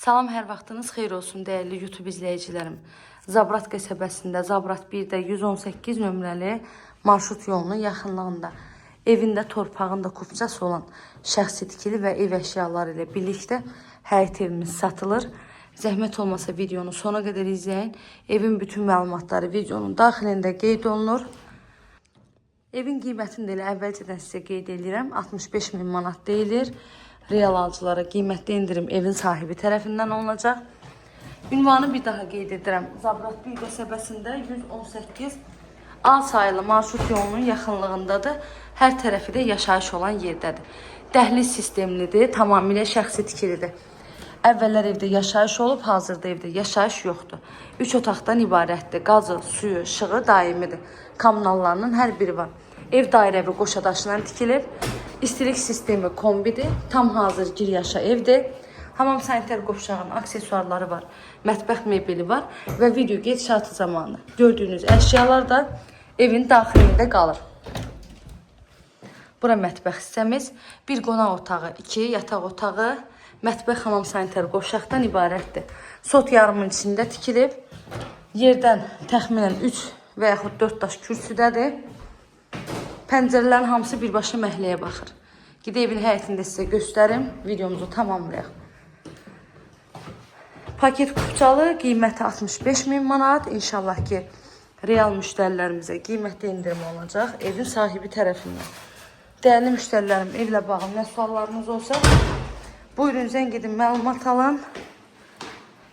Salam, hər vaxtınız xeyir olsun dəyərli YouTube izləyicilərim. Zabrat qəsəbəsində, Zabrat 1-də 118 nömrəli marşrut yolunun yaxınlığında evində torpağında kupçası olan şəxsi tikili və ev əşyaları ilə birlikdə həyət evimiz satılır. Zəhmət olmasa videonu sona qədər izləyin. Evin bütün məlumatları videonun daxilində qeyd olunur. Evin qiymətini də elə əvvəlcədən sizə qeyd edirəm. 65 min manat deyilir. Real alıcılara qiymətli endirim evin sahibi tərəfindən olunacaq. Ünvanı bir daha qeyd edirəm. Zabrat 1 qəsəbəsində 118 A sayılı marşrut yolunun yaxınlığındadır. Hər tərəfi də yaşayış olan yerdədir. Dəhliz sistemlidir, tamamilə şəxsi tikilidir. Əvvəllər evdə yaşayış olub, hazırda evdə yaşayış yoxdur. 3 otaqdan ibarətdir. Qazı, suyu, işığı daimidir. Kommunallarının hər biri var. Ev dairəvi qoşa daşla tikilib. İstilik sistemi kombidir. Tam hazır gir yaşa evdir. Hamam sanitar qovşağının aksesuarları var. Mətbəx mebeli var və video gedişatı zamanı gördüyünüz əşyalar da evin daxilində qalır. Bura mətbəx hissəmiz, bir qonaq otağı, 2 yataq otağı, mətbəx hamam sanitar qovşaqdan ibarətdir. Sot yarımın içində tikilib. Yerdən təxminən 3 və yaxud 4 daş kürsüdədir. Pəncərələrin hamısı birbaşa məhəlləyə baxır. Gedək evin həyətini də sizə göstərim, videomuzu tamamlayaq. Paket kupçalı, qiyməti 65 min manat. İnşallah ki, real müştərilərimizə qiymətli endirim olacaq evin sahibi tərəfindən. Dəyərli müştərilərim, evlə bağlı nə suallarınız olsa, buyurun zəng edin, məlumat alın.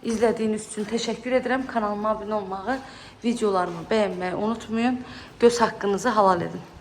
İzlədiyiniz üçün təşəkkür edirəm. Kanalıma abunə olmağı, videolarımı bəyənməyi unutmayın. Göz haqqınızı halal edin.